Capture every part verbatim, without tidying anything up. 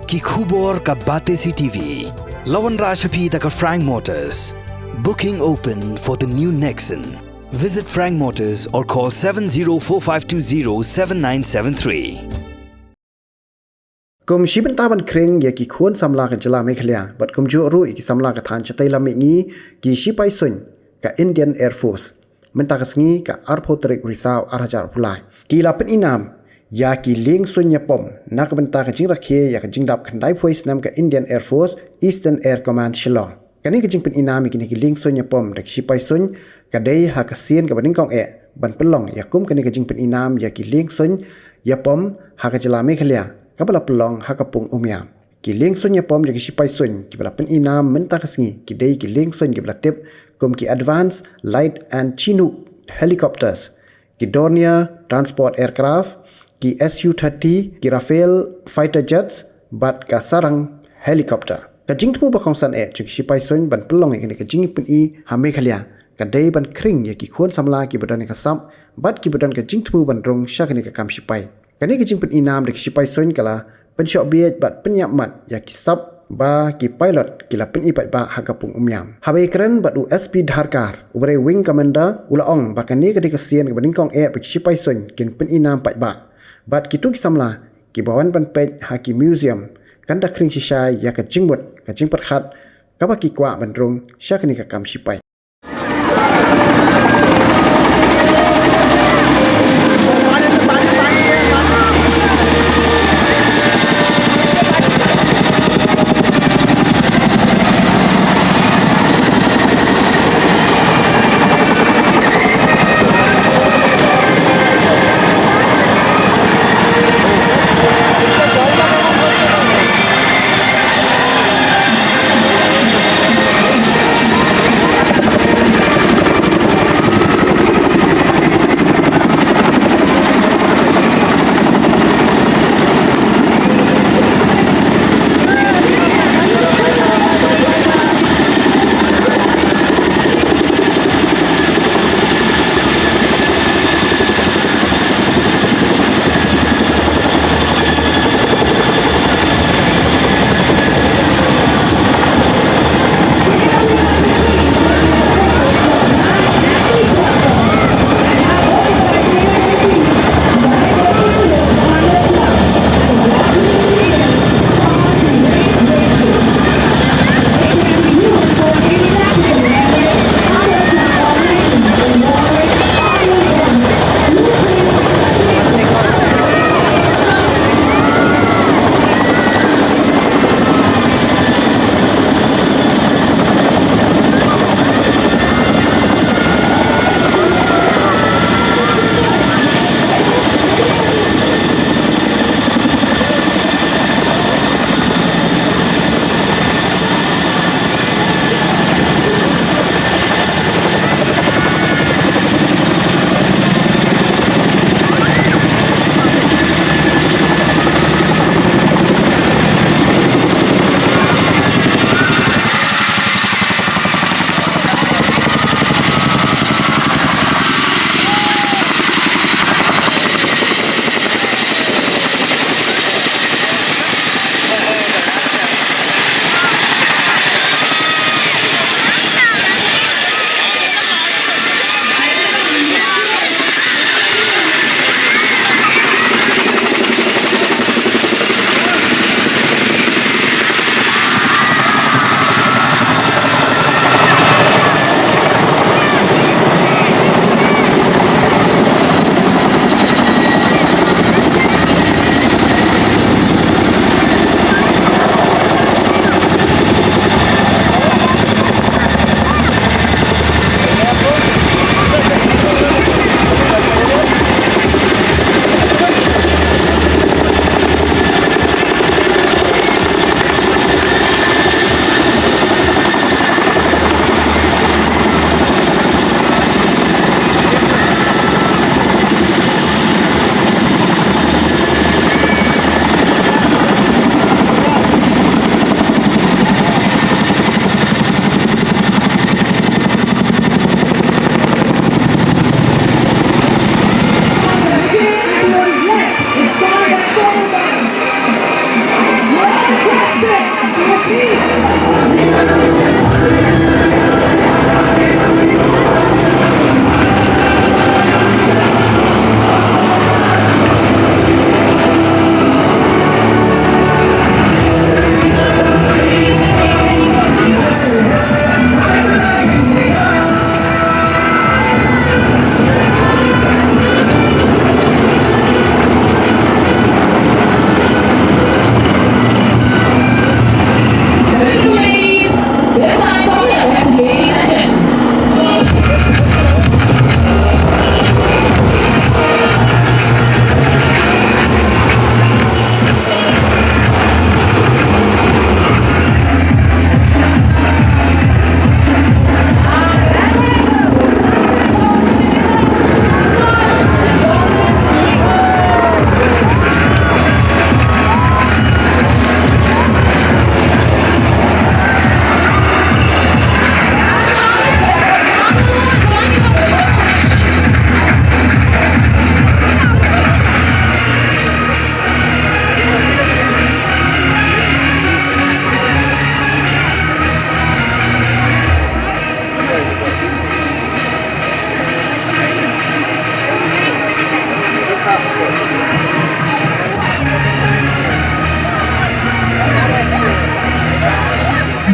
Ki khubor ka Batesi TV. La wanrah sha phi da ka Frank Motors. Booking open for the new Nexon. Visit Frank Motors or call seven zero four five two zero seven nine seven three. Kum shi bynta ban khring ïa ki khun samla ka jylla Meghalaya bad kumjuh ruh ïa ki samla ka thaiñ shatei lam mihngi, ki shipai suiñ ka Indian Air Force, mynta ka sngi ka arphew tarik Risaw ar hajar arphew lai, ki la pynïnam ïa ki lieng suiñ ïapom na ka bynta ka jingrakhe ïa ka jingdap khyndai phew snem ka Indian Air Force, Eastern Air Command, Shillong. Kane ka jingpynïnam ïa kine ki lieng suiñ ïapom da ki shipai suiñ ka dei ha ka sien kaba nyngkong eh ban pynlong ïa kum kane ka jingpynïnam ïa ki lieng suiñ ïapom ha ka jylla Meghalaya, kaba la pynlong ha ka pung Umiam. Ki lieng suiñ ïapom ïa ki shipai suiñ kiba la pynïnam mynta ka sngi ki dei ki lieng suiñ kiba la tip kum ki Advanced Light and Chinook Helicopters, ki Dornier Transport Aircraft, ki S U thirty, ki Rafale Fighter Jets bad ka Sarang Helicopter. Ka jingthmu ba kongsan eh jong ki shipai suiñ ban pynlong ïa kane ka jingpyni ha Meghalaya ka dei ban khring ïa ki khun samla kiba don ïa ka sap bad kiba don ka jingthmu ban rung sha kane ka kam shipai. Kane ka jingpynïnam da ki shipai suiñ ka la pynshoh bieit bad pynïap mat ïa ki sap ba ki pilot ki la pyni paidbah ha ka pung Umiam. Haba ïakren bad u S P Dharkar, uba dei Wing Commander, u la ong ba kane ka dei ka sien kaba nyngkong eh ba ki shipai suiñ kin pynïnam paidbah. Bad kito ki samla kiba wan ban peit ha ki museum kan da khring shisha ïa ka jingmut ka jingpyrkhat kaba ki kwah ban rung sha kane ka kam shipai.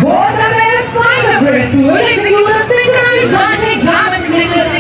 Both the pairs fly abreast to execute a synchronized landing, diamond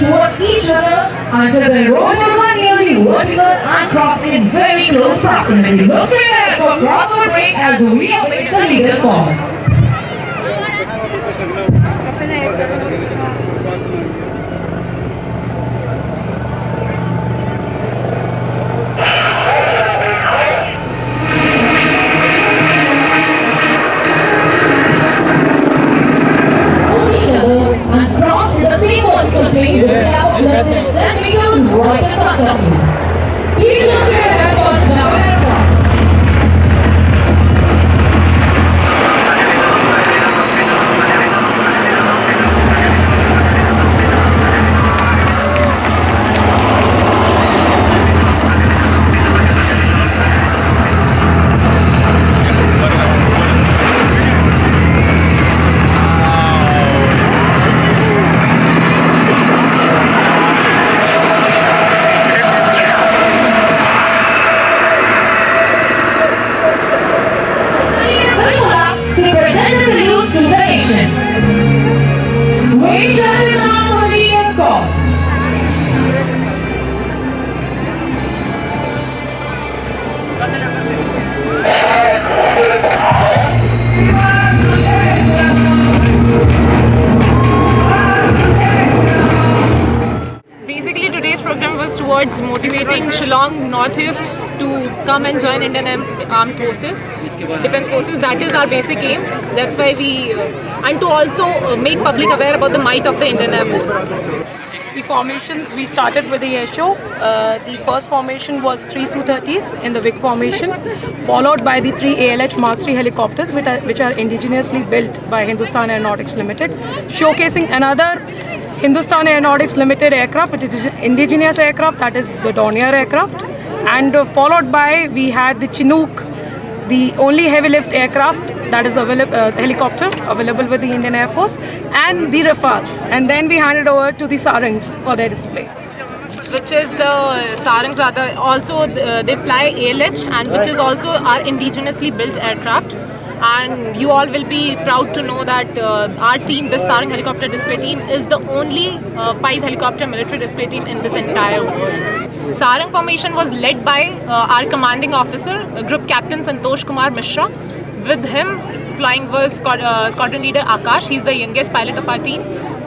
towards each other until the rowers are nearly vertical and crossed in very close proximity. Look straight ahead for crossover break as we await the leader's call. Each other and crossed in the same vertical plane with a gap of less than ten meters right in front of you. Please don't share that one. To present the salute to the nation. We shall now for the call. Basically, today's program was towards motivating Shillong Northeast to come and join Indian Armed Forces, Defense Forces. That is our basic aim. That's why we, uh, and to also, uh, make public aware about the might of the Indian Air Force. The formations, we started with the air show. Uh, the first formation was three Su thirties in the Vic formation, followed by the three A L H Mark three helicopters, which are, which are indigenously built by Hindustan Aeronautics Limited, showcasing another Hindustan Aeronautics Limited aircraft, which is indigenous aircraft, that is the Dornier aircraft, and, uh, followed by, we had the Chinook, the only heavy lift aircraft that is available, uh, helicopter available with the Indian Air Force, and the Rafales. And then we handed over to the Sarangs for their display. Which is the Sarangs are the, also, uh, they fly A L H, and which is also our indigenously built aircraft. And you all will be proud to know that, uh, our team, this Sarang helicopter display team, is the only, uh, five helicopter military display team in this entire world. Sarang formation was led by, uh, our commanding officer, uh, Group Captain Santosh Kumar Mishra. With him flying was squad- uh, squadron leader Akash. He's the youngest pilot of our team.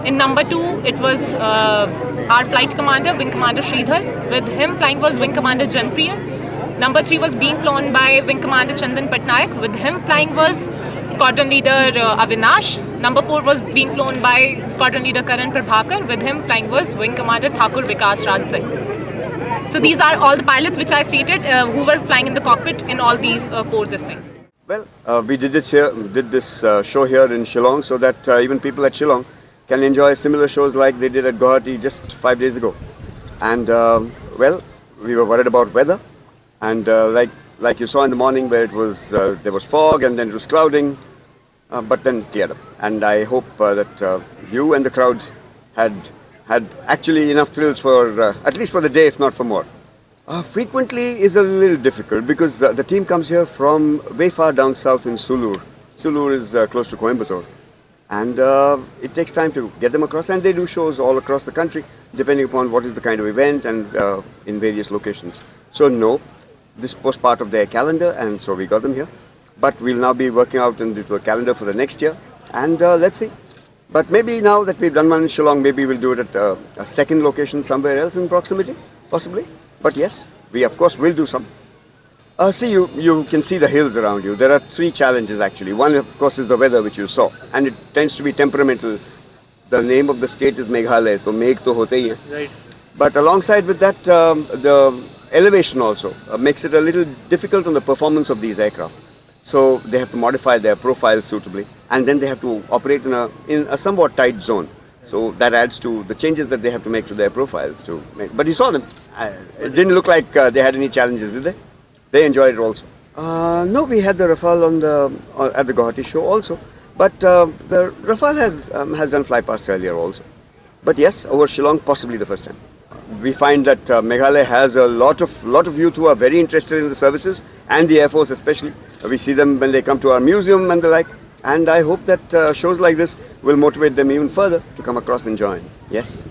In number two, it was, uh, our flight commander, Wing Commander Sridhar. With him flying was Wing Commander Janpriya. Number three was being flown by Wing Commander Chandan Patnaik. With him flying was squadron leader, uh, Avinash. Number four was being flown by squadron leader Karan Prabhakar. With him flying was Wing Commander Thakur Vikas Raj Singh. So these are all the pilots which I stated, uh, who were flying in the cockpit in all these, uh, four this thing. Well, uh, we did it here, did this, uh, show here in Shillong, so that, uh, even people at Shillong can enjoy similar shows like they did at Guwahati just five days ago. And, um, well, we were worried about weather, and, uh, like, like you saw in the morning, where it was, uh, there was fog and then it was clouding, Uh, but then cleared up. And I hope uh, that uh, you and the crowd had had actually enough thrills for uh, at least for the day, if not for more. Uh, frequently is a little difficult because uh, the team comes here from way far down south in Sulur. Sulur is uh, close to Coimbatore. And uh, it takes time to get them across, and they do shows all across the country, depending upon what is the kind of event and uh, in various locations. So, no, this was part of their calendar, and so we got them here. But we'll now be working out into a calendar for the next year, and uh, let's see. But maybe now that we've done one in Shillong, maybe we'll do it at uh, a second location somewhere else in proximity, possibly. But yes, we of course will do some. Uh, see, you, you can see the hills around you. There are three challenges actually. One, of course, is the weather, which you saw, and it tends to be temperamental. The name of the state is Meghalaya, so megh to hote hi hai. Right. But alongside with that, um, the elevation also uh, makes it a little difficult on the performance of these aircraft. So they have to modify their profile suitably, and then they have to operate in a in a somewhat tight zone. So that adds to the changes that they have to make to their profiles to make. But you saw them. Uh, it didn't look like uh, they had any challenges, did they? They enjoyed it also. Uh, no, we had the Rafale on the uh, at the Guwahati show also, but uh, the Rafale has um, has done flypast earlier also. But yes, over Shillong, possibly the first time. We find that uh, Meghalaya has a lot of lot of youth who are very interested in the services and the air force especially. We see them when they come to our museum and the like. And I hope that uh, shows like this will motivate them even further to come across and join. Yes.